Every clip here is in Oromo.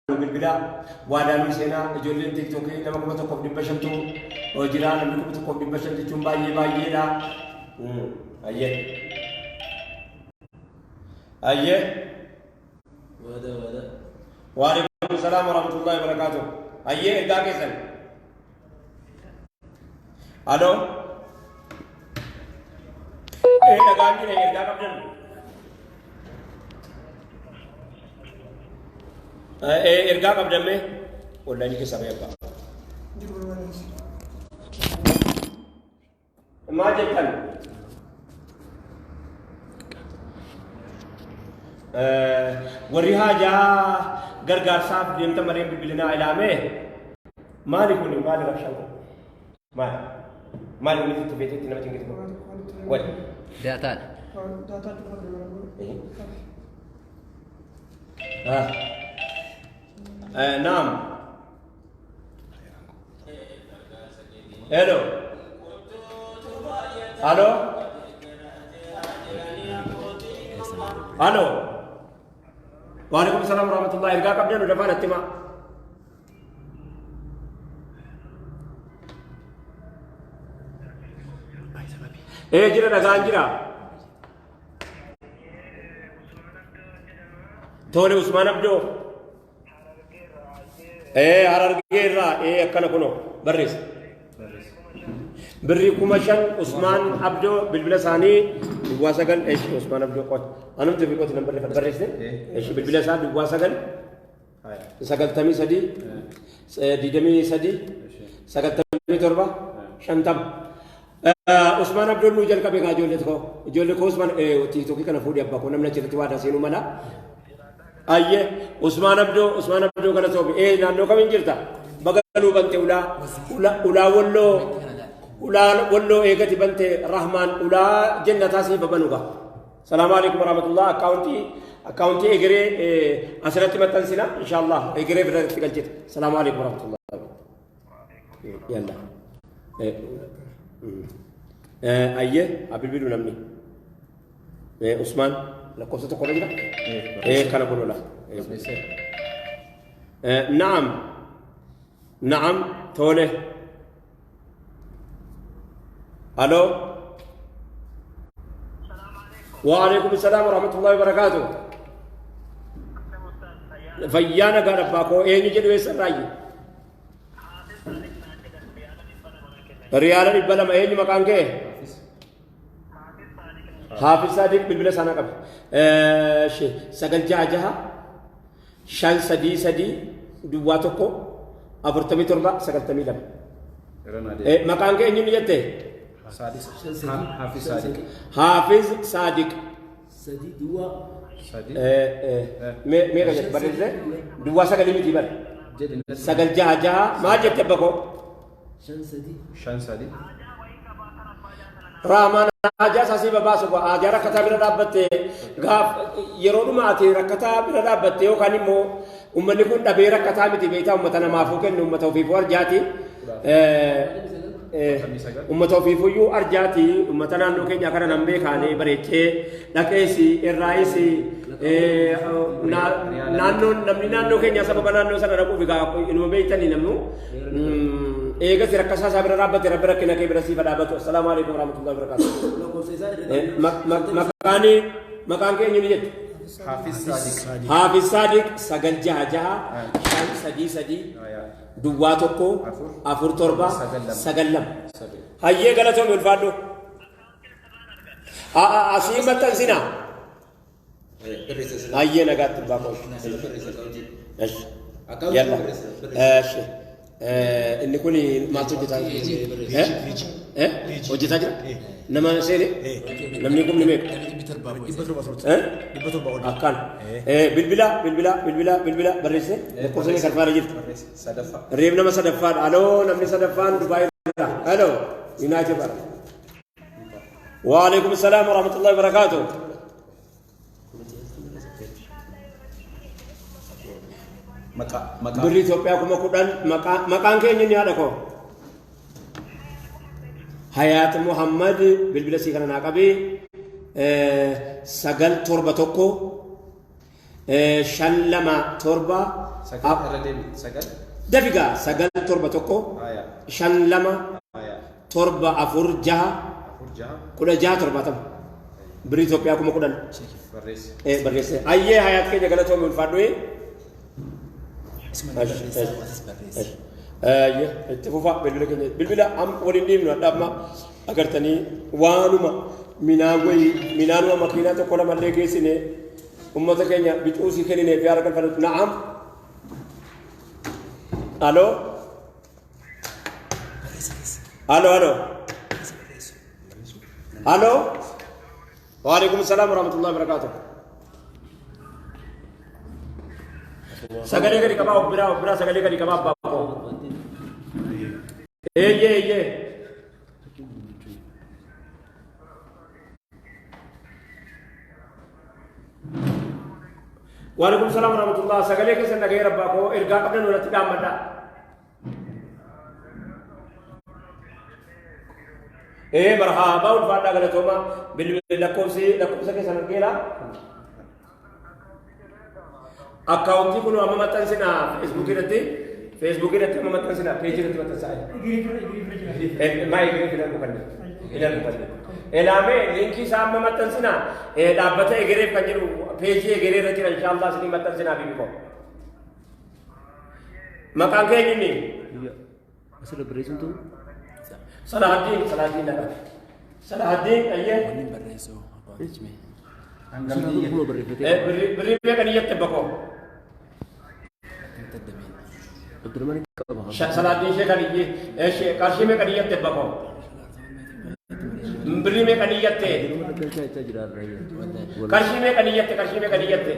Nu bilbilaa waadaa nuu seenaa ijoolleen tiiktookii nama 1500tu jira namni 1500 jechuun baay'ee baay'eedha. Ayyee. Ayyee. Waadaa waadaa. Waalaikum salaam warahmatullahi wabarakatuh. Ayyee ergaa keessan. Aloo. Ee dhagaan jira ergaa qabdan. Ee ergaa qabdan mee? Wallahi keessaa bahee abbaa. Maal jettan? Warri haajaa gargaarsaaf deemtan malee hin bilbilinaa ilaamee maali kun maali rabshaan kun maali maali inni itti feeteetti nama cinqitu kun wali Daataadha. Naam. Hello. Hello. Hello. Waalaikum salam warahmatullahi ergaa qabdan dafaa natti himaa. Ee jira dhagaan jira. Tole Usmaan Abdoo. Ee Harargee irraa ee akkana kunoo barreessa. Birrii 5000 Usmaan Abdoo bilbila isaanii duwwaa 9 eeshi Usmaan Abdoo qote. Anumti fi qote nan barreeffadha barreessite. Eeshi bilbila isaa duwwaa 9 93 23 97 50. Usmaan Abdoon nuu jalqabe kaa ijoollee koo. Ijoollee koo Usmaan tiiktookii kana fuudhee abbaa koo namni achirratti waadaa seenuu mala. Ayyee Usmaan Abdoo Usmaan Abdoo kana soomi. Ee naannoo kamiin jirta? Baga nuu bante ulaa ulaa ulaa walloo ulaa walloo eegati bante Rahmaan ulaa jennataa siif banu gaa. Salaamu alaikum warahmatullah akkaawuntii akkaawuntii egeree asirratti maxxansina inshaallah egeree biratti galchita. Salaamu alaikum warahmatullah. Yalla. Ayyee abilbilu namni. Usmaan lakkoofsa tokko irra jira? Kana kun ola. Na'am. Na'am tole. Aloo. Waalaikum salaam warahmatullahi wabarakatuh. Fayyaa nagaa abbaa koo eenyu jedhu eessa irraayi? Riyaala 200 eenyu maqaan kee? Hafiz Sadiq bilbila isaanaa qabe. 966 533 01 47 92. Maqaan kee eenyu ni jette? Hafiz Sadiq. Hafiz Sadiq. Sadii duwwaa. Sadii. Meeqa jette barreessite? Duwwaa sagalii miti bara. 966 maal jette abba koo? Shan sadii. Shan sadii. Raamaan haajaa isaa sii babaasu haajaa rakkataa bira dhaabbatte gaaf yeroo dhuma ati rakkataa bira dhaabbatte yookaan immoo uummanni kun dhabee rakkataa miti beektaa uummata namaafuu kennu uummata ofiifuu arjaati. Uummata ofiifuyyuu arjaati uummata naannoo keenyaa kana nan beekaanii bareechee dhaqeesi irraayis naannoon namni naannoo keenyaa sababa naannoo sana dhaquuf egaa inuma beektanii namnu eegas rakkasaa isaa bira dhaabbate rabbi rakkina kee bira siifa dhaabbatu assalaamu alaikum warahmatullahi wabarakatuh Lakkoofsa isaa irra maqaan maqaan kee eenyu ni jettu Hafiz Sadiq. Hafiz Sadiq 966 533 01 47 92 hayyee galatoomi ulfaadhu asii maxxansinaa hayyee nagaatti abbaa koo Esh. Yalla. Esh. Inni kun maaltu hojjetaa jira? Eh? Hojjetaa jira? Nama seene? Namni kun ni meeqa? Eh? Akkaan. Bilbila, bilbila, bilbila, bilbila barreesse. Lakkoofsa kee karfaara jirtu. Sadaffaa. Reef nama sadaffaadha. Aloo namni sadaffaan Dubaay irraa. Aloo United Arab. Waalaikum salaam warahmatullahi wabarakatuh. Maqaa. Maqaa. Birri Itoophiyaa 10,000 maqaan keenya ni haadha koo. Hayaat Muhammad bilbila sii kana naa qabi 971 5 2 7 Sagal irra deebi. Sagal. Dafiga 9 7 1 Haya. 5 2 Haya. 7 4 6 4 6. 16 70 birrii Itoophiyaa 10,000 Barreessi. Barreesse. Ayyee hayaat keenya galatoomii ulfaadhu. Isuma barreessaa asis barreessi. Ayyee itti fufaa bilbila keenya bilbila am waliin dhiibnu adda amma agartanii waanuma minaan wayii minaanuma makiinaa tokko lamallee geessine ummata keenya bicuusii kenninee fi haara galfannatu. Na'am. Aloo. Aloo aloo. Aloo. Waalaikum salaam warahmatullahi wabarakatuh. Sagalee gadi qabaa of biraa sagalee gadi qabaa abbaa koo. Eeyyee eeyyee. Waalaikum salaam warahmatullah. Sagalee keessan dhaga'ee rabbaa koo ergaa qabdan walitti dhaammadha. Marhaabaa ulfaadhaa galatooma bilbila lakkoofsa keessan argeera. Akkaawuntii kun amma maxxansinaa feesbuukii irratti amma maxxansinaa peejii irratti maxxansaa. Maa eegee filan bukanne filan bukanne. Elaamee liinkii isaa amma maxxansinaa dhaabbata egereef kan jedhu peejii egeree irra jira inshaallah isinii maxxansinaa bibi koo. Maqaan keenya inni Asirra barreessuun ta'u Salahaddin naqa. Salahaddin ayyee. wanni barreessuu akkaawuntichi mee. Hangam biyya? Kuma barreeffatee Birrii meeqa niyyatte bakoo? Abdurrahman qaba. Salahaddin sheekan iyyee qarshii meeqa niyyatte bakoo? Birrii meeqa niyyatte? Qarshii meeqa niyyatte? Qarshii meeqa niyyatte?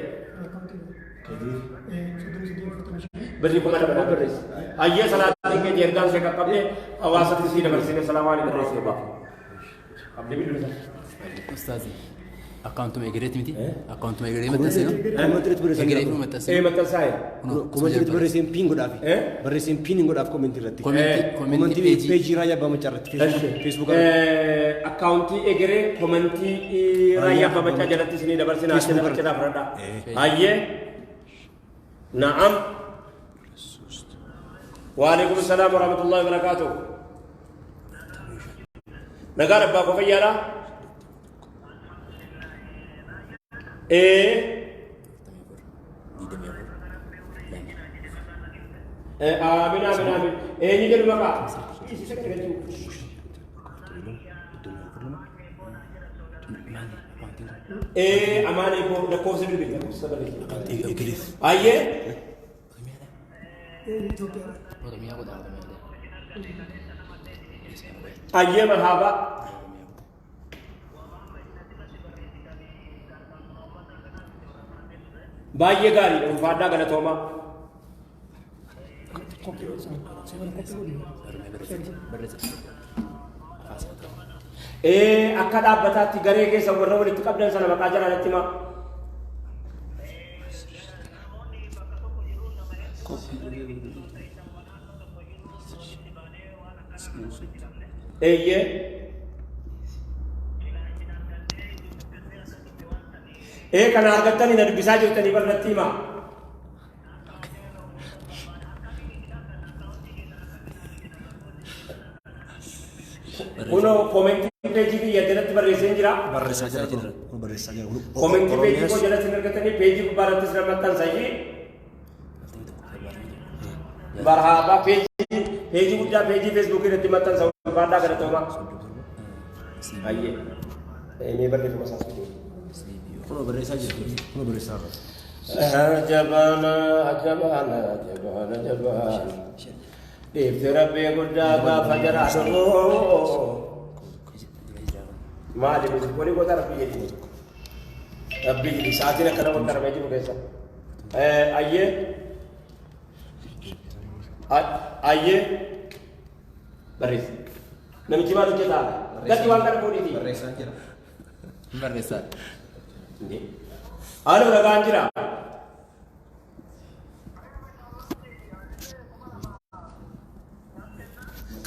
Birrii 2000 barreessi. Ayyee Salahaddin keenya ergaan ishee qaqqabne hawaasatti sii dabarsine. Salaamu alaikum warahmatullahi. Abdii bilbila. Ustaazi. Akkaawuntuma egereetti miti? Akkaawuntuma egeree maxxansee no? Egeree fi maxxansee. Maxxansaa'e. Komentii barreesseen piin godhaafi. Barreesseen piin godhaaf komentii irratti. Komentii peejii raayyaa abbaa macaa irratti. Feesbuuk irratti. Akkaawuntii egeree komentii raayyaa abbaa macaa jalatti isinii dabarsina achirraa fudhadhaa. Ayyee. Na'am. Waalaikum salaam warahmatullahi wabarakatuh. Nagaan abbaa koo fayyaadhaa? Aamin aamin aamin. Eenyu jedhu maqaa? Amaanii koo lakkoofsa bilbila lakkoofsa barreessa. Ayyee. Oromiyaa godha Oromiyaa. Ayyee marhaabaa. Baay'ee gaariidha ulfaadhaa galatoomaa. Akka dhaabbataatti garee keessa warra walitti qabdan sana maqaa jalaa natti himaa. Eeyyee. Kana argattanii na dubbisaa jirtanii bar natti himaa. Kunoo koomentii peejii kiyya jalatti barreessee jira. Barreessaa jira kun barreessaa jira. Koomentii peejii koo jalatti hin argatanii peejii gubbaa irrattis na maxxansa ishee. Marhaabaa peejii guddaa peejii feesbuukii irratti maxxansa ulfaadhaa galatoomaa. Ayyee. Mee barreeffama isaas fidee. Kun barreessaa jira. Kun barreessaa jira. Jabaana jabaana jabaana jabaana. Dhiifti rabbii guddaa gaafa jaraa dhufuu. Maali walii goota rabbii jedhi. Rabbii jedhi sa'aatiin akkana wal qaramee jiru keessa. Ayyee. Ayyee. Barreessi. Namichi maal hojjetaa? Gatti waan kana fuudhiiti. Barreessaa jira. Barreessaa. Haaloo ragaan jira.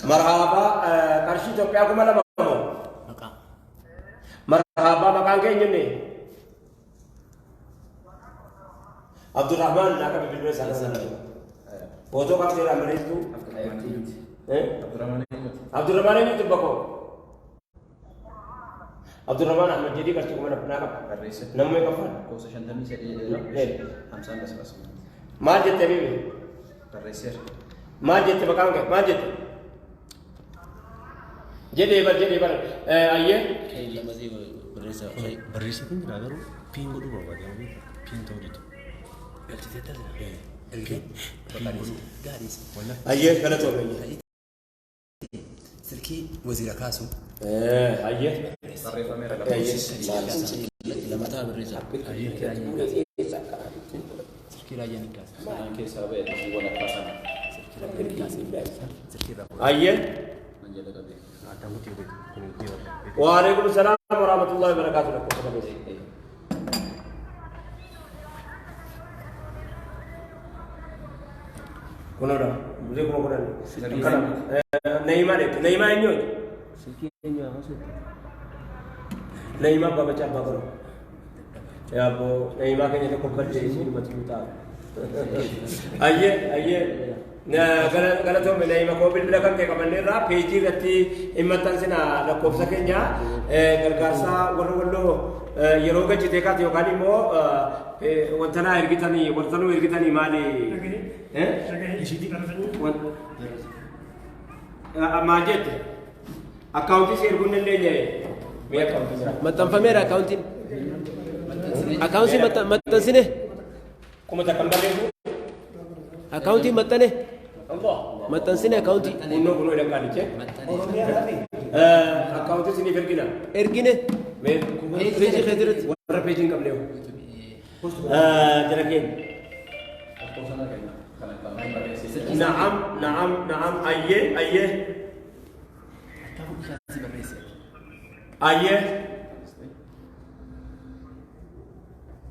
Marhaabaa qarshii Itoophiyaa 2000 moo? Maqaa. Marhaabaa maqaan keenya inni? Abdurrahman naa qabe bilbila isaa kana. Footoo qabdeeraan bareedduu. Abdurrahman eenyuti? Abdurrahman eenyuti bakoo? Abdurrahman Ahmed jedhii qarshii 2000 naa qaba. Barreesse. Namni meeqaffaan? Lakkoofsa 53 jedheera. Hamsaan dasbas. Maal jette bibi? Barreesseera. Maal jette maqaan kee? Maal jette? Jedhee bar jedhee bar. Ayyee. Barreessitiin jira garuu piin godhuu barbaade piin ta'uu dida. Ayyee galatoome. Silkii waziira kaasu. Ayyee. Barreeffameera Ayyee. Lamataa barreessa. Silkii raayyaan hin kaasu. Sanaan keessaa ba'e tasii walakkaa sana. Silkii irraa Ayyee. Nan jala qabee. Waalaikum salaam wa rahmatullahi wa barakatuh. Lakkoofsa qabeessa. Kunoodha. Bulee 10,000. Kana. Na'imaa dheekte. Na'imaa eenyuuti? Silkii eenyu haa kaasu? Na'imaa abbaa macaa abbaa godhu. Yaa abboo Na'imaa keenya tokko badde ishee dhumatti ta'a. Ayyee ayyee. Galatoome Na'iima koo bilbila kan kee qabanneerra peejii irratti hin maxxansina lakkoofsa keenya gargaarsa warra walloo yeroo gajjitee kaate yookaan immoo wanta naa ergitanii wanta nuu ergitanii maali? Maal jette? Akkaawuntii si erguu hin dandeenye. Mee akkaawuntii jira? Maxxanfameera akkaawuntiin. Akkaawuntii maxxansine. 1000 kan barreessu. Akkaawuntii maxxane. Allah. Maxxansine akkaawuntii. Kunoo kunoo jedhan qaaliche. Akkaawuntii isiniif ergina. Ergine. Mee Peejii keetirratti. warra peejii hin qabne. Jara keenya. Lakkoofsa na kenna. Kana kan barreessee. Na'am na'am na'am ayyee ayyee kaasii barreesse. ayyee.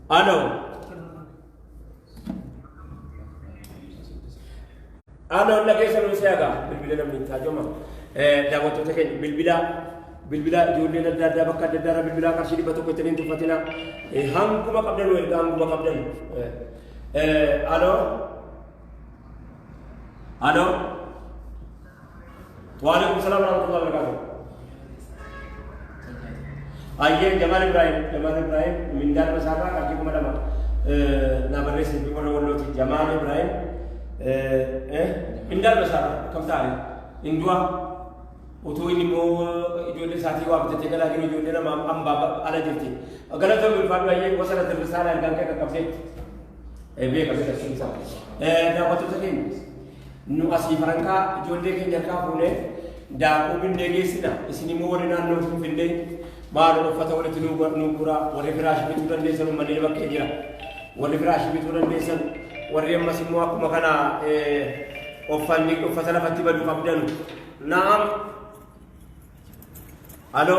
Alo. Alo na keessa nu seegaa bilbila namni taajoma. Daawwattoota keenya bilbila bilbila ijoolleen adda addaa bakka adda addaa irra bilbila qarshii 100 ittiin tuffatina. Hanguma qabdan nu ergaa hanguma qabdan. Alo. Alo. Waalaikum salaam wa rahmatullahi wa barakatuh. Ayyee Jamaal Ibrahim Jamaal Ibrahim mindaan masaarraa qarshii 2000 naa barreesse warra wallooti Jamaal Ibrahim mindaan masaarraa akkam ta'ani hindu'a utuu inni immoo ijoollee isaatii waa bitatee galaa jiru ijoollee nama hambaa ala jirti. Galatoomii ulfaadhu ayyee gosa irratti risaala ergaan kee qaqqabdeetti. Beeka beeka sun isaa. Daawwattoota keenya nu asii farankaa ijoollee keenya harkaa fuunee daakuu binnee geessina isin immoo warri naannoo Finfinnee maal uffata walitti nu guuraa warri firaashii bituu dandeessan uummanni bakkee jira warri firaashii bituu dandeessan warri ammas immoo akkuma kana uffanni uffata lafatti badu qabdanu. Naam. Alo.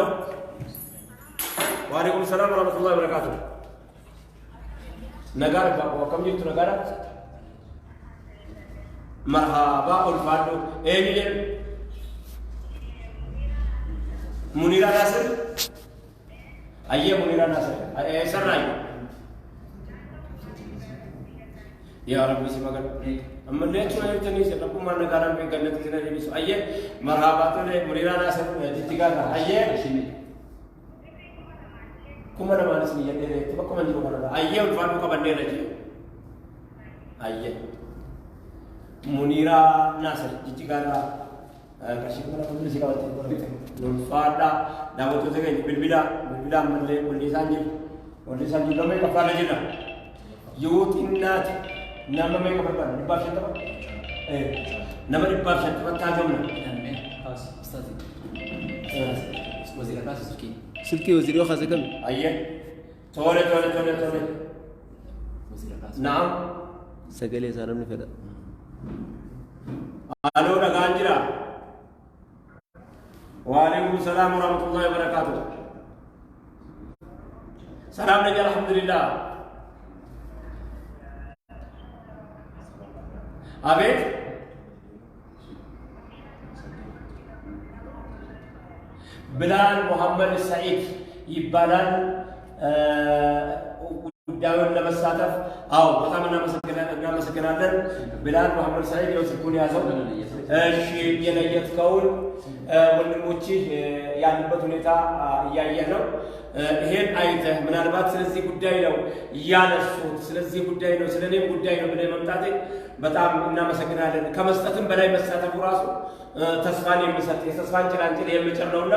Waalaikum salaam wa rahmatullahi wa barakatuh. Nagaadha baaboo akkam jirtu nagaadha? Marhaabaa ulfaadhu eenyu jedhu? Muniiraa Naasir? Ayyee Muniiraa Naasir. Eessarraayi? Yaa Rabbi si magan. Ammallee achuma jirtanii si rabbummaan nagaadhaan beekannatti isin adeemsisu. Ayyee marhaabaa tole Muniiraa Naasir jijjigaarraa. Ayyee 2000 isin jedhee reetti bakkuma jiru kanarra. Ayyee ulfaadhu qabanneerra jee. Ayyee. Muniiraa Naasir jijjigaarraa qarshii 2000 si qabatte. Ulfaadha daawwattoota keenya bilbila bilbila ammallee walli isaan jiru. Walli isaan jiru nama meeqa jira. Yoo xinnaate nama meeqa barbaada? 150? Nama 150 taajomna. Waziira kaasu silkii. Silkii waziirii yoo kaase kami? Ayyee. Tole tole tole tole. Waziira kaasu. Naam. Sagalee isaa namni fedha. Aloo dhagaan jira. Waalaikum salaam wa rahmatullahi wa barakatuh. Salaam naja alhamdulillah. Abeet. Bilaal Muhammad Sa'id ይባላል። ጉዳዩን ለመሳተፍ አዎ በጣም እናመሰግናለን። ቢላል መሐመድ ሰዒድ ያው ስልኩን ያዘው። እሺ የለየትከውን ወንድሞችህ ያሉበት ሁኔታ እያየህ ነው። ይሄን አይተህ ምናልባት ስለዚህ ጉዳይ ነው ያነሱት፣ ስለዚህ ጉዳይ ነው፣ ስለ እኔም ጉዳይ ነው ብለህ መምጣቴ በጣም እናመሰግናለን። ከመስጠትም በላይ መሳተፉ ራሱ ተስፋን የሚሰጥ የተስፋን ጭላንጭል የሚጭር ነውና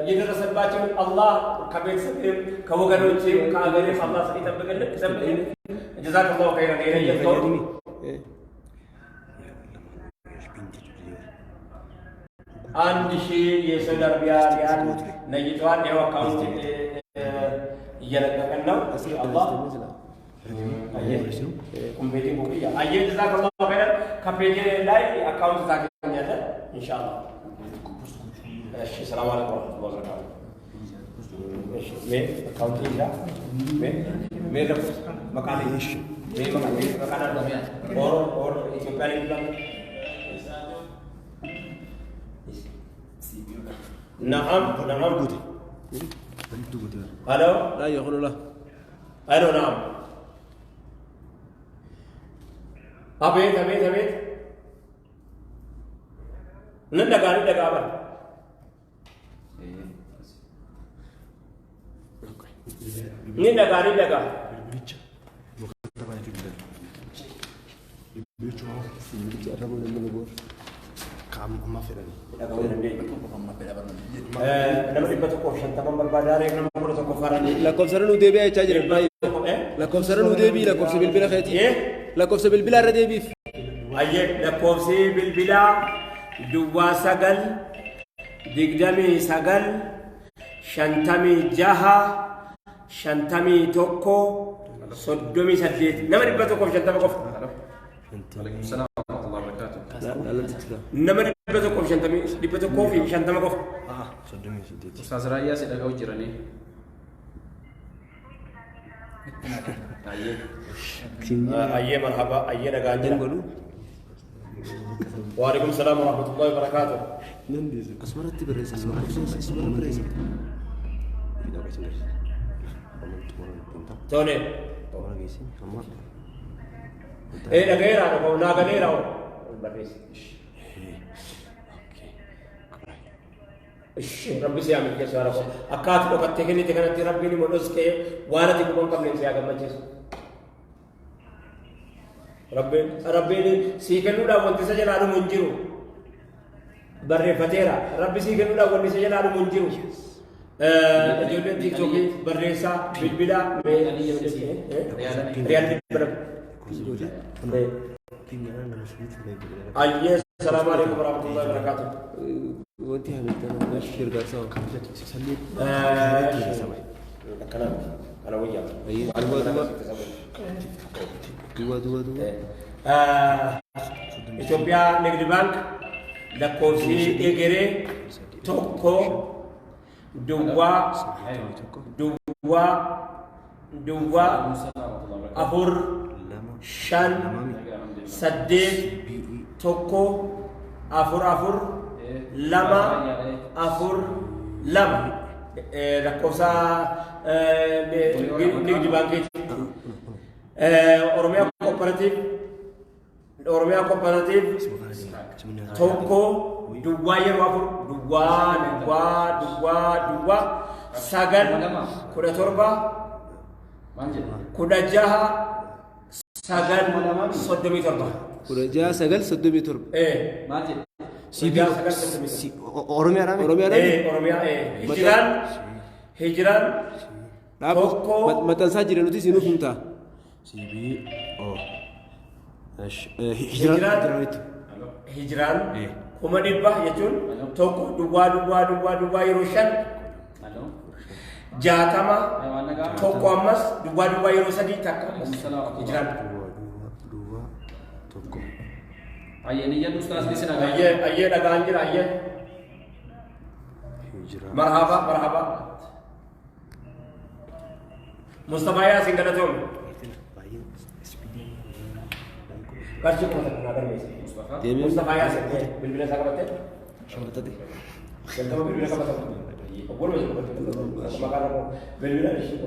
የደረሰባቸውን አላህ ከቤተሰብም ከወገኖችም ከአገሬም አላህ ይጠብቅልን ይጠብቅልን። ጀዛከላሁ ኸይረን የለየትከውን 1000 የሳውዲ አረቢያ ሪያል ነይተዋል። ይኸው account እየለቀቀን ነው። ኢንሻአላህ ቁምቤቴን ቁቅያ አየህ። ጀዛከላሁ ኸይረን ከ page ላይ account ታገኛለህ ኢንሻአላህ። እሺ ሰላም አለይኩም ወራህመቱላሂ ወበረካቱ። እሺ ሜ account ይዛ ሜ ሜ ለኩ መቃሌ እሺ ሜ መቃሌ መቃሌ ኦር ኦር ኢትዮጵያ ላይ نعم نعم الو لا يقول لا الو نعم አቤት አቤት አቤት እንደጋ እንደጋ በል እንደጋ እንደጋ Nama 150 barbaadaa reef nama 11 faran Lakkoofsa nuu deebi'aa jechaa jiran baay'ee. Lakkoofsa nuu deebii lakkoofsa bilbila keetii. Lakkoofsa bilbilaa irra deebiif. Ayyee lakkoofsi bilbilaa duwwaa 9 29 56 51 38 nama 150 qofa. Alaikum salaam wa rahmatullahi wa barakatuh. Nama 150 qofa. Ustaaz Raayyaa si dhaga'u jiranii. Ayyee. Ayyee marhaba ayyee dhagaan jira. Waalaikum salaam wa rahmatullahi wa barakatuh. Asumarratti barreessan lakkoofsa asumara barreessan. Tole. Dhagayeera naa galeera barreessi. Rabbi si haa milkeessu haa rakkoo. Akka ati dhokattee kennite kanatti Rabbiin immoo dhoskee waan ati quba hin qabneen si haa gammachiisu. Rabbiin sii kennuudhaaf wanti isa jalaa dhumu hin jiru. Barreeffateera. Rabbi sii kennuudhaaf wanti isa jalaa dhumu hin jiru. Ijoolleen tiiktookii barreessaa bilbilaa riyaal dhibba. Ayyee salaamu alaikum warahmatullahi wabarakatuh. Wanti hamiltan gargaarsa. Akkana kana wayyaa. Duwwaa duwwaa duwwaa. ኢትዮጵያ ንግድ ባንክ lakkoofsi egeree 1 duwwaa duwwaa duwwaa 4 5 8 1 4 4 2 4 2 lakkoofsa ንግድ ባንክ ኦሮሚያ ኮኦፐሬቲቭ ኦሮሚያ ኮኦፐሬቲቭ 1 duwwaa yeroo 4 duwwaa duwwaa duwwaa duwwaa 9 17 16 9 37 16 9 37. CB Oromiyaa raame. Oromiyaa hijiraan hijiraan tokko Maxxansaa jira nuti sinuuf himta. CBO. Hijiraan hijiraan 100,000 jechuun 1 duwwaa duwwaa duwwaa duwwaa yeroo 5 60 1 ammas duwwaa duwwaa yeroo 3 takka ammas hijiraan duwwaa 1. Ayyee niyyaan ustaaz ni sina ayyee ayyee dhagaan jira ayyee Hijiraan. marhaba marhaba Mustafa Yaasin galatoom qarshii 1000 naa galmeesse Deemee Mustafa Yaasin bilbila isaa qabattee shambatate. jalqaba bilbila qabata Awwaluma jalqabatti maqaa rakkoo bilbila ishee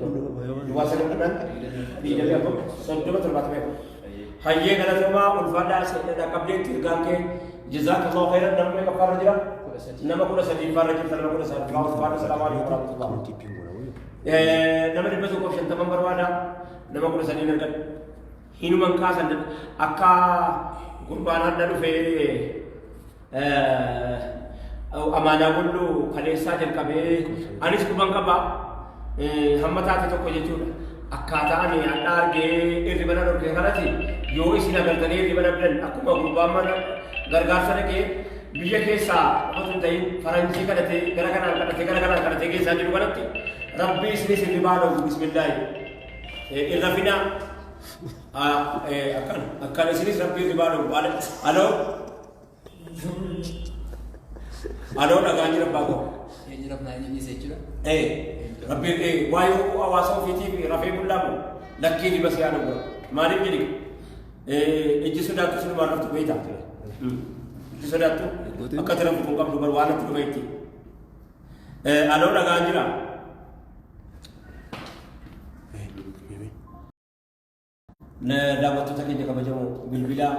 duwwaa 9 10 24 30 74. Hayyee galatoomaa ulfaadhaa dhaqqabdeetti ergaan kee jazaakallahu khairan. Nama meeqa farra jira? Nama 13 farra jirta, nama 13 ulfaadha. Salaamu alaikum warahmatullah. Nama 150 barbaada, nama 13 argadha. Hinuman kaasan akka gurbaan hadda dhufee amaanaa Walloo kaleessaa jalqabee anis quban qaba hamma taate tokko jechuudha. Akkaataa ani hadha argee irriba na dhorke kanatti yoo isin agartanii irriba dhabdan akkuma gurbaan mana gargaarsa dhaqee biyya keessaa qofa hin ta'in faranjii kadhatee gara kanaan kadhatee gara kanaan kadhatee keessaa jiru kanatti rabbii isinis irribaa dhowwu bismillaahi. Irra finaa. Akkan akkan isinis rabbii irribaa dhowwu. Aloo. Aloo, dhagaan jira abbaa koo. Eenyu rafnaa, eenyu dhiise jechuudha. Rabbiin waa'ee hawaasa ofiitiif rafee bullaamu lakkii riba si yaadu bira. Maaliif jedhi, ijji sodaattu sinumaan raftu beekta. Ijji sodaattu akka itti raftu kun qabdu bar waan itti dhufe itti. Aloo, dhagaan jira. Daawwattoota keenya kabajamoo, bilbilaa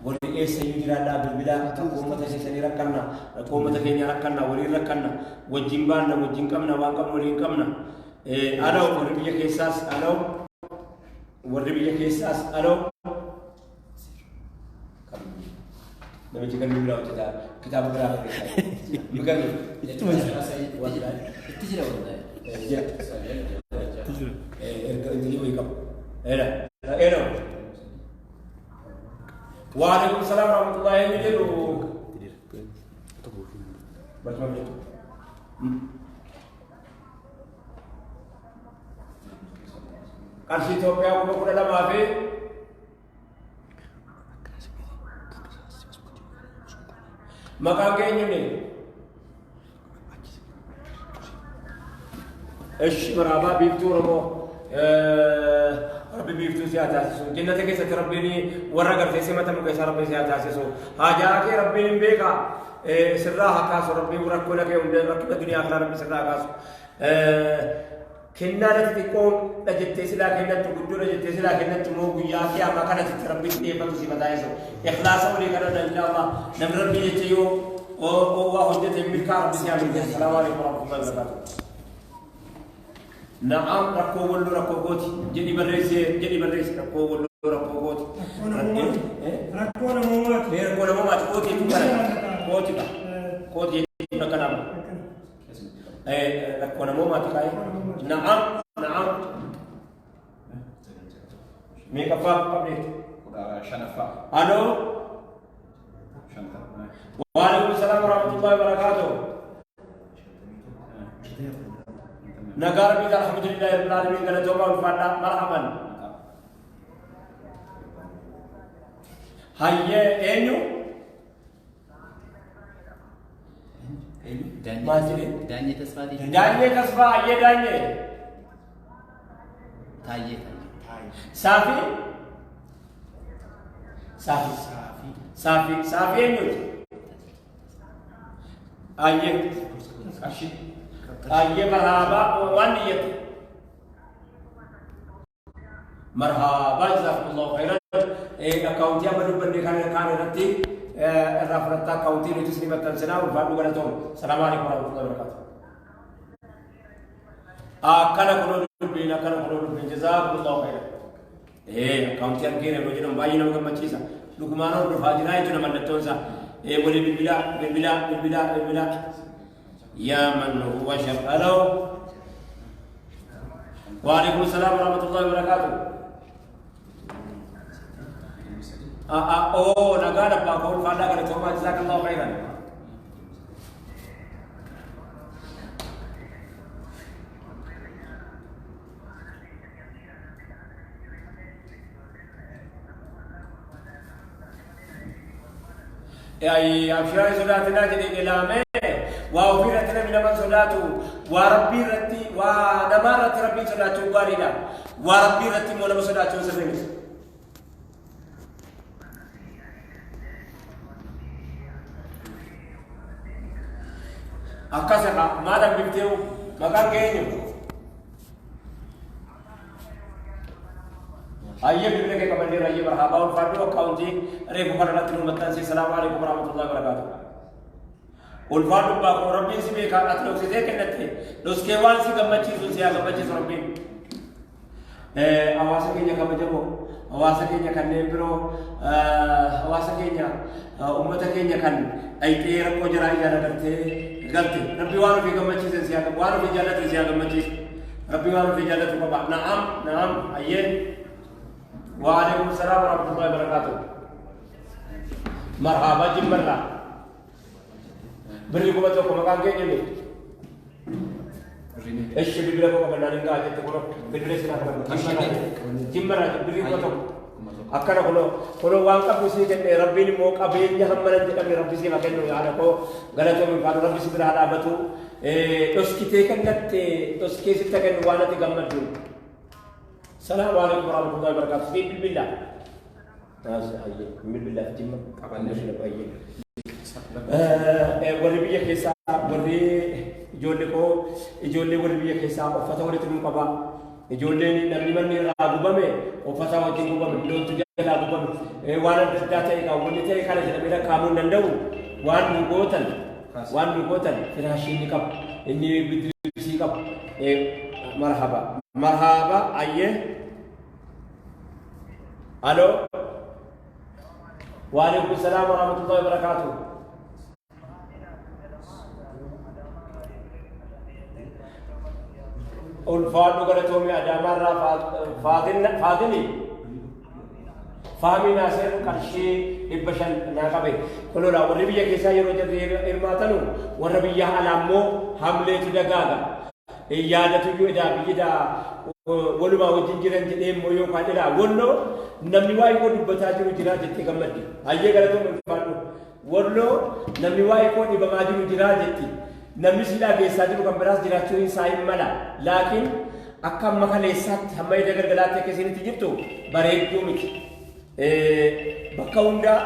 warri eessayyuu jiraadhaa, bilbilaa. Rakkoo uummata keessanii rakkanna, rakkoo uummata keenya rakkanna, waliin rakkanna, wajjin baanna, wajjin qabna, waan qabnu waliin qabna. Aloo, warri biyya keessaas aloo, warri biyya keessaas aloo. Namichi kan bilbilaa hojjetaa kitaaba biraa barreessaa. Migallu. Itti jira wallahi. Jira. Erga intinii wayii qabu. Eera. Eera. Waalaikum salaam warahmatullahi eenyu jedhu. Barcuma filatu. Qarshii Itoophiyaa 12,000 fi maqaan keenyuni. Ishi maraabaa biiftuu Oromoo. Rabbi biiftuu si haa taasisu. Jannata keessatti Rabbiin warra gartee simatamu keessaa Rabbi si haa taasisu. Haajaa kee Rabbiin hin beeka. Sirraa haa kaasu Rabbiin rakkoo kee hunda, rakkina duniyaa kanaa Rabbi sirraa haa kaasu. Kennaa natti xiqqoo dha jettee silaa kennattu, guddoo dha jettee silaa kennattu immoo guyyaa qiyaamaa kana sitti Rabbi dhiyeeffatu si taasisu. Ikhlaasa walii kadhadha insha Allah. Namni Rabbi jecha yoo waa hojjete milkaa Rabbi si haa milkeessu. Salaamu alaikum warahmatullahi wabarakatuh. Na'am, rakkoo Walloo rakkoo kooti jedhi barreessi, jedhi barreessi, rakkoo Walloo rakkoo kooti. Rakkoo namoomaati. Rakkoo namoomaati, kooti jechuun kana kooti ka kooti jechuun akka nama rakkoo namoomaati kaa'e. Na'am, na'am. Meeqaffaa qabdeetu? 15ffaa. Aloo. 50. Waalaikum salaam warahmatullahi wabarakatuh. Nagaa Rabbii, alhamdulillahi rabbil alamin, galatooma, ulfaadhaa, marhaban. Hayyee, eenyu? Maal jedhee? Daanyee Tasfaatii. Daanyee Tasfaa, hayyee Daanyee. Taayyee, Taayyee. Saafii? Saafii. Saafii. Saafii eenyuti? Hayyee. Qarshii. Hayyee, marhaabaa waan niyyatti. Marhaabaa, jazaakumullahu khairan. Akkaawuntii amma dubbanne kana kaan irratti irraa fudhattaa, akkaawuntii nuti ni maxxansinaa. Ulfaadhu, galatoom. Salaamu alaikum warahmatullahi wabarakatuh. Akkana kunoo dubbiin, akkana kunoo dubbiin, jazaakumullahu khairan. Akkaawuntii argeera yeroo jedhamu baay'ee nama gammachiisa. Dhugumaan hordofaa jira jechuudha mallattoon isaa. Walii bilbilaa, bilbilaa, bilbilaa, bilbilaa. Yaa man huwa shar. Aloo. Waalaikum salaam warahmatullahi wabarakatuh. Oh, nagaa abbaa koo, ulfaadhaa, galatoomaa, jazaakallahu khairan. Abshiraa, sodaatinaa jedhee ilaame waa ofii irratti namni nama sodaatu, waa rabbii irratti, waa namaa irratti rabbiin sodaachuun gaariidha. Waa rabbii irratti immoo nama sodaachuun sirrii miti. Akkas irraa maal hambifteewu maqaan kee eenyu? Ayyee bilbila kee qabannee ayyee marhaabaa ulfaadhu akkaawuntii reefu kana irratti nu maxxansi. Salaamu alaikum warahmatullahi wabarakaatuh. Ulfaadhu abbaa koo, Rabbiin si beekaa, ati dhoksitee kennatte, dhoskee waan si gammachiisu si haa gammachiisu Rabbiin. Hawaasa keenya kabajamoo, hawaasa keenya kanneen biroo, hawaasa keenya, uummata keenya kan dhayxee rakkoo jaraa ijaan agartee galte, Rabbi waan ofii gammachiisan si haa, waan ofii jaallatan si haa gammachiisu. Rabbi waan ofii jaallatu qaba. Na'am, na'am, ayyee. Waalaikum salaam warahmatullahi wabarakatuh. Marhaabaa, Jimmarraa. Birri 1000. Maqaan keenya mee? Eshi, bilbila koo qabannaan hin ga'a jette, kunoo bilbila isin qabanne. Jimmarraa birrii 1000. Akkana kunoo, kunoo waan qabdu sii kenne. Rabbiin immoo qabeenya hammana hin jedhamne Rabbi siif haa kennu. Yaada koo galatoomi, faanu Rabbi si bira haa dhaabbatu. Dhoskitee kennatte, dhoskee sitti haa kennu waan ati gammaddu. Salaamu alaikum warahmatullahi wabarakatuh. Siif bilbila. Ayyee bilbilaaf Jimma. Qabanne. Ayyee. Warri biyya keessaa, warri ijoollee koo, ijoollee warri biyya keessaa uffata walitti nuu qaba. Ijoolleen namni manni irraa gubame uffata wajjin gubame, loontu jalaa gubame, waan adda addaa ta'e qaba. Wanni ta'e kana jedhamee lakkaa'amuu hin danda'u. Waan nu gootan, waan nu gootan, firaashii inni qabu, inni bidiribsii qabu. Marhaba. Marhaba, ayyee. Aloo. Waalaikum salaam warahmatullahi wabarakatuh. Ulfaadhu, galatoomii. Adaamaarraa Faatini Faamii Naasir qarshii 500 naa qabe. Kunuudha warri biyya keessaa yeroo jarri hirmaatanu, warra biyya alaa immoo hamleetu dagaaga. Yaadatuyyuu edaa biyyi daa walumaa wajjin jiran jedhee immoo yookaan ilaa Walloo namni waa'ee koo dubbataa jiru jira jettee gammaddi. Hayyee, galatoomii, ulfaadhu. Walloo namni waa'ee koo dhibamaa jiru jira jetti. Namni siidhaa geessaa jiru kan biraas jiraachuun isaa hin mala. Laakiin akka amma kaleessaatti hamma edda galgalaatti akka isinitti jirtu bareedduu miti. Bakka hundaa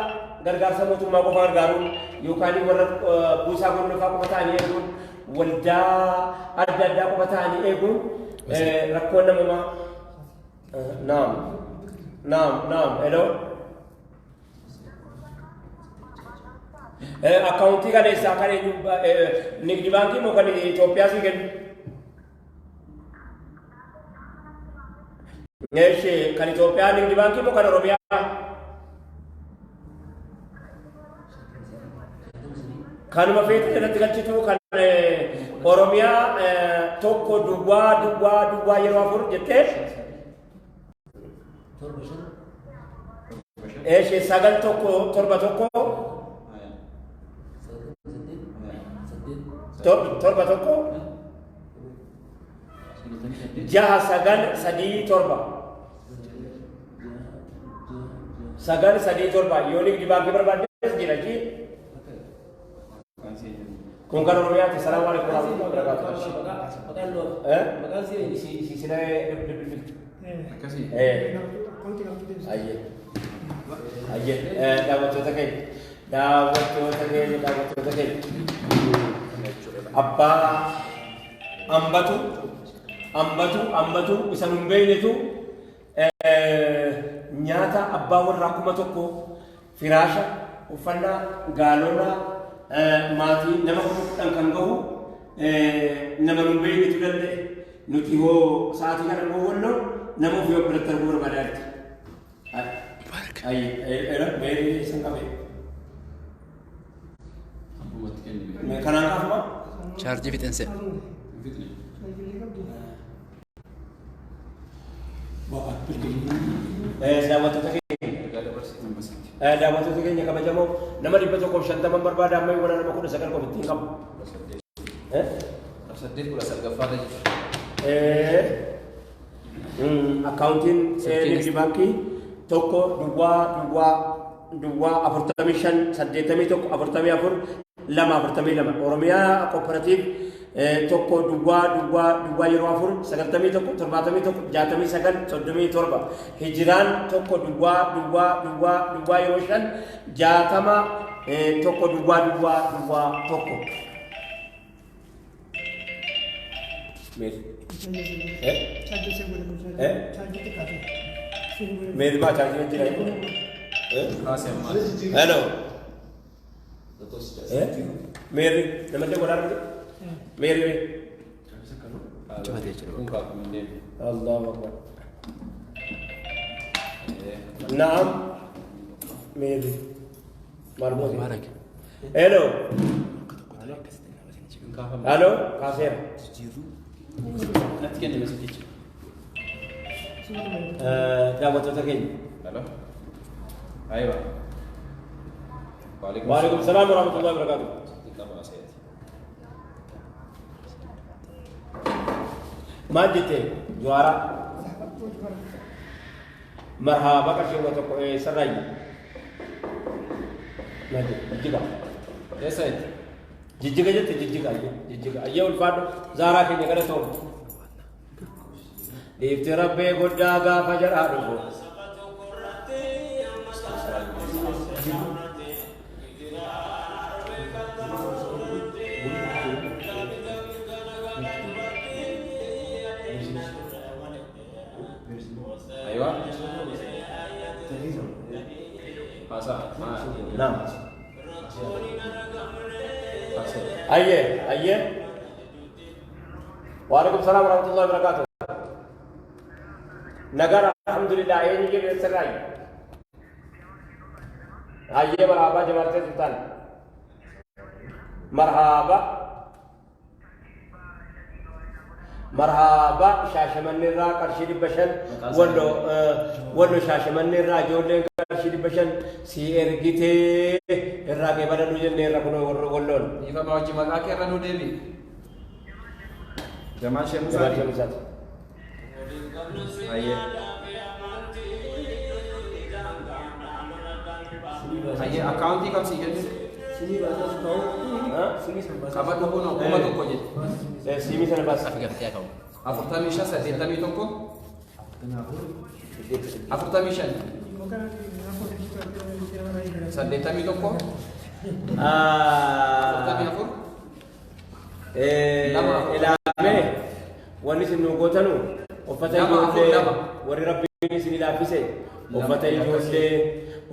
gargaarsa mootummaa qofa gargaaruun yookaan warra buusaa gonfaa qofa ta'anii eeguun, waldaa adda addaa qofa ta'anii eeguun rakkoon namumaa. Naam. Naam, naam, hello. Akkaawuntii kan eessaa, kan eenyu, nigdi baankii moo kan Itoophiyaa sii kennu? Eeshi, kan Itoophiyaa nigdi baankii moo kan Oromiyaa? Kanuma feete jalatti galchitu. Kan Oromiyaa 1 duwwaa duwwaa duwwaa yeroo 4 jettee, eeshi, 9 1 7 1 7 1 6 9 3 7 9 3 7. Yoo nigdi baankii barbaaddes jira ji. Kun kan Oromiyaati. Salaamu alaikum warahmatullahi wabarakatuh. Eh? Isi sila bilbiltu. Akkasii. Eh. Ayyee. Ayyee. Daawwattoota keenya. Daawwattoota keenya, daawwattoota keenya. Abbaa ambatu, ambatu, ambatu isa nun beeynetu nyaata abbaa warraa 1000, firaasha, uffannaa, gaalonaa, maatii nama 10,000 kan gahu nama nun beeynetu danda'e. Nuti hoo sa'aatii kana immoo Walloo nama ofii of biratti arguu barbaadaa jirti. Ayyee, meerii isin qabe. Abbumatti kennime. Kanaan kaafuma? Chaarjii fixeense. Hin fixne. Daawwattoota keenya. Ergaa dabarsiitan basitti. Daawwattoota keenya kabajamoo, nama 150 barbaada. Amma warra nama 19 qofa ittiin qabu. 18. Eh? 18, 19ffaadha jechuudha. Akkaawuntiin nigdi baankii 1 duwwaa duwwaa duwwaa 45 81 44 2 42. Oromiyaa Cooperative, 1 duwwaa duwwaa duwwaa yeroo 4 91 71 69 37. Hijiraan 1 duwwaa duwwaa duwwaa duwwaa yeroo 5 60 1 duwwaa duwwaa duwwaa 1. Meeri. Meeri maa chaarjii jira. Hello. Meeri namallee godhaa miti. Meeri. Cufatee jira. Allahu Akbar. Naam. Meeri. Maal gooti? Mubaarak. Hello. Hello. Kaaseera. Natti kenni message. Daawwattoota keenya. Hello. Aywa. Waalaikum Waalaikum salaam wa rahmatullahi wa barakatuh. Maal jette Juwaara? Marhaaba qarshii tokko eessarraayi? Maal jette? Jijjiga. Eessa itti? Jijjiga jette jijjiga jijjiga. Ayyee ulfaadhu zaaraa keenya gara ta'u. Dhiifti rabbee guddaa gaafa jedhaa dhufu. Aywa. Haasaa. Naam. Haasaa. Ayyee ayyee. Waalaikum salaam wa rahmatullahi wa barakatuh. Nagar alhamdulillah eenyu jedhu eessarraayi? Ayyee marhaabaa Jamaal Sultaan. Marhaaba. Marhaaba Shaashamanneerraa qarshii 500 Walloo Walloo Shaashamanneerraa ijoolleen qarshii 500 si ergitee irraa kee badadhu jennee irra kunoo Walloon. Dhiifama wajji maqaa kee irra nuu deebi'i. Jamaal Shee Jamaal Shee Musaati. Musaati. Ayyee. Ayyee akkaawuntii kam sii kennu? Qabadhu kunoo 1000 jedhe. Siimii sana baas. Afi gaftee haa ka'u. 45 81 45 81 44 Ilaamee wanni isin nu gootanu uffata 2 4 ijoollee 2 warri rabbiin isin ilaaffise uffata ijoollee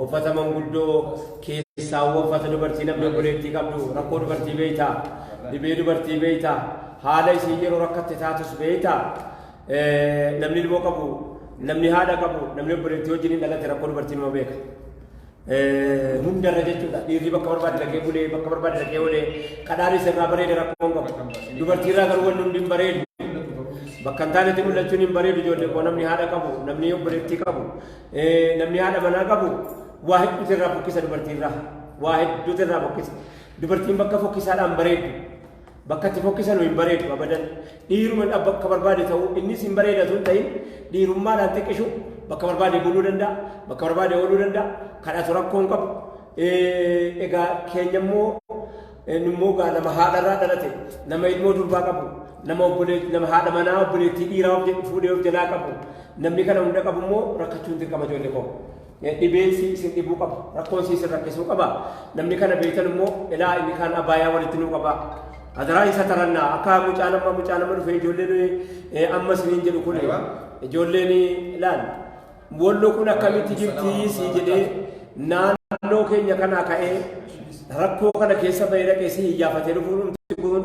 uffata manguddoo keessaawwan uffata dubartii namni obboleettii qabdu rakkoo dubartii beeyta dhibee dubartii beeyta haala isii yeroo rakkatte taatus beeyta namni ilmoo qabu namni haadha qabu namni obboleettii wajjin hin dhalate rakkoo dubartii numa beeka. Hundarra jechuudha dhiirri bakka barbaade dhaqee bulee bakka barbaade dhaqee olee kadhaan isa irraa bareeda rakkoon qabu dubartii irraa garuu wanni hundi hin bareedu bakka hin taanetti mul'achuun hin bareedu ijoollee koo namni haadha qabu namni obboleettii qabu namni haadha manaa qabu waa hedduutu irraa fokkisa dubartii irraa waa hedduutu irraa fokkisa dubartiin bakka fokkisaadhaan bareeddu bakka itti fokkisan hin bareedu abadan dhiiruma bakka barbaade ta'uu innis hin bareedatu hin ta'in dhiirummaadhaan xiqqishu bakka barbaade buluu danda'a bakka barbaade ooluu danda'a kadhatu rakkoo hin qabu egaa keenya immoo immoo gaa nama haadharraa dhalate nama ilmoo durbaa qabu nama obboleet nama haadha manaa obboleettii dhiiraa of fuudhee of jalaa qabu namni kana hunda qabu immoo rakkachuun dirqama ijoollee koo dhibeen si isin dhibuu qaba rakkoon si isin rakkisuu qaba namni kana beektan immoo ilaa inni kaan abaayaa walitti nuu qaba adaraa isa tarannaa akka mucaa nama dhufe ijoolleen amma isiniin jedhu kun ijoolleen ilaal Walloo kun akkamitti jirti si jedhee naannoo keenya kanaa ka'ee rakkoo kana keessa bahee dhaqee si iyyaafatee dhufuun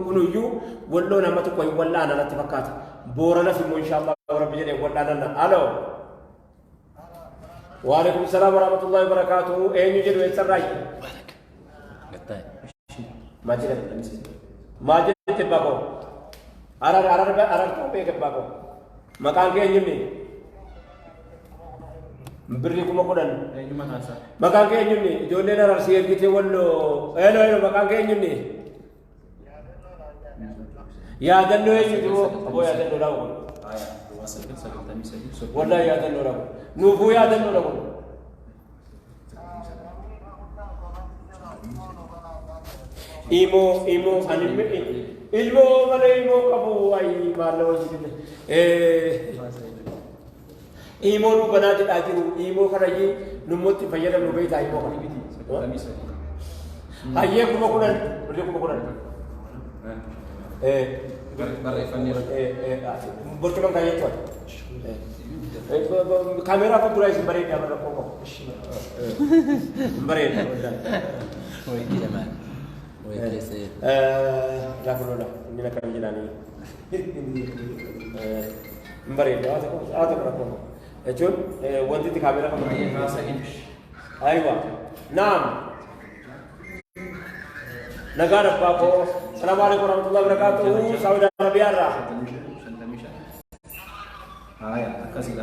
kunuyyuu Walloo nama tokko hin wallaana natti fakkaata. Booranas immoo inshaallah rabbi jedhee wallaananna. Aloo. Waalaikum salaam wa rahmatullahi wa barakaatuhu. Eenyu jedhu eessarraayi? Gattaa'e. Maal jedhame? Maal jette abbaa koo? Arar arar arar ta'uu beeka abbaa koo. Maqaan kee eenyumni? Birrii 10,000. Eenyu maqaan isaa? Maqaan kee eenyumni? Ijoolleen Arar si ergitee Walloo. Hello hello maqaan kee eenyumni? Yaadannoo eenyuti moo? Aboo yaadannoo dha kun. 9 93 30. Wallahi yaadannoo dha kun. Nuufuu yaadannoo dha kun. Imoo imoo ani ilmoo malee ilmoo qabu ayi maal nama hojjetine. Imoo nu banaa jedhaa jiru imoo kanayyee nummotti fayyadamnu beektaa imoo kana. 93. Hayyee 10,000 birrii 10,000. Barreeffanneera. Borcuman kan jechuudha. Kaameeraa fuulduraa isin bareedaa bara rakkoo qabu. Hin bareeda. Wayii jedhama. Wayii keessa. Gaafa lola inni akkam jedhanii. Hin bareeda haa ta'u haa ta'u rakkoo qabu. Jechuun wanti itti kaameeraa qabu. Aywa. Naam. Nagaan abbaa koo. Salaamu alaikum warahmatullahi wabarakatuh. Saudi Arabiyaa irraa. 55. Haaya, akkasii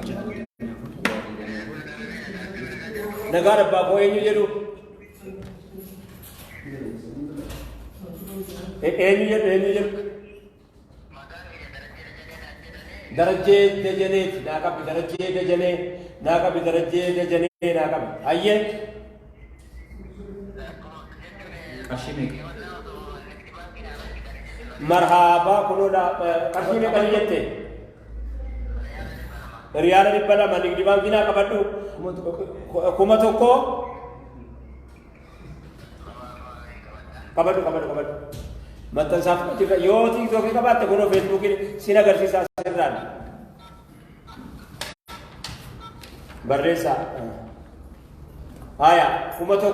Nagaan abbaa koo, eenyu jedhu? Eenyu jedhu, eenyu jedhu? Darajjee Dajaneeti naa qabi, Darajjee Dajanee naa qabi, Darajjee Dajanee naa qabi. Hayyee. Qarshii meeqa? Marhaabaa, kunuudha, qarshii meeqa jette? Riyaala 200 nigdi baankii naa qabadhu. 1000 qabadhu, qabadhu, qabadhu. Maxxansaaf jirra yoo TikTokii qabaatte kunoo Facebookii sin agarsiisa asirraan. Barreessaa. Haya, 1000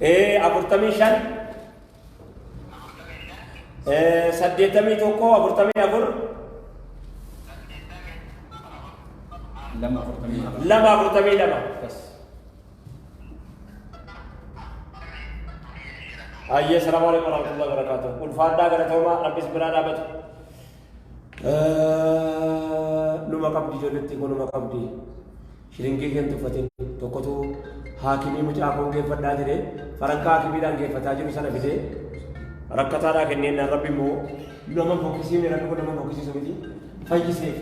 45 81 44 2 44. 2 42. Akkas. Hayyee, salaamu alaikum warahmatullahi wabarakatuh. Ulfaadhaa, galatoomaa, rabbis biraa dhaabatu. Numa qabdi ijoolletti kun, numa qabdi. Shilingii keen tuffatin. Tokkotu haakimii mucaa koon geeffadhaa jedhee farankaa haakimiidhaan geeffataa jiru sana fidee rakkataadhaa kenneen. Rabbi immoo nama fokkisiifne, rabbi kun nama fokkisiisu miti, fayyiseef.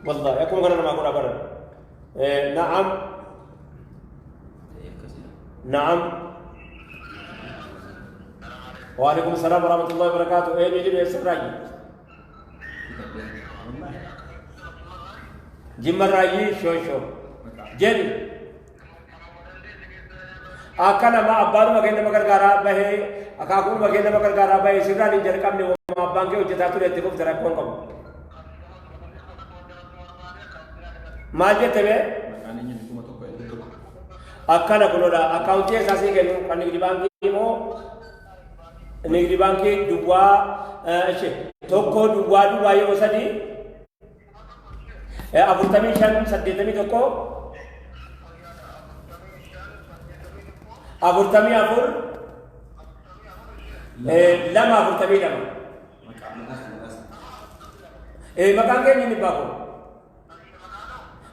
Wallahi akkuma kana namaa godhaa baran. Na'am. Na'am. Waalaikum salam warahmatullahi wabarakatuh. Eenyu jedhu, eessarraayi? Jimmarraayi shoosho. Jedhi. Akka nama abbaanuma kee nama gargaaraa bahee, akaakuuma kee nama gargaaraa bahee, sirraan hin jalqabne, wama abbaan kee hojjetaa ture itti fufte, rakkoon qabu. Maal jette bee? Maqaan eenyu? 1000 hedduu tokko. Akkana kunoodha. Akkaawuntii eessaa sii kennu? Kan nigdi baankii moo nigdi baankii duwwaa ishee 1 duwwaa duwwaa yeroo 3 45 81 44 2 42. Maqaan keenya inni baako.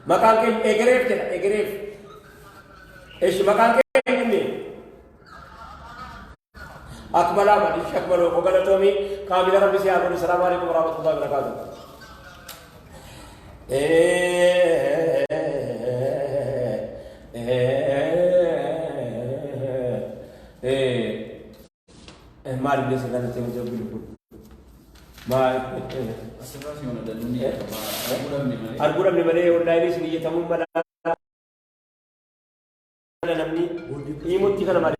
Maqaan keenya egereef jedha, egereef. Eshi, maqaan keenya inni Akmal Ahmad. Ishi, Akmal ko galatoomi, kaamila rabbi si haa godhu. Salaamu alaikum warahmatullahi wabarakatuh. Eh, eh, eh, maal illee sirraa natti himuu jiru kun maal? Asirraa si hona dalluun ni jedhama. Arguu dhabne malee. Arguu dhabne malee onlaayinii isin iyyatamuun mala namni himutti kana maal.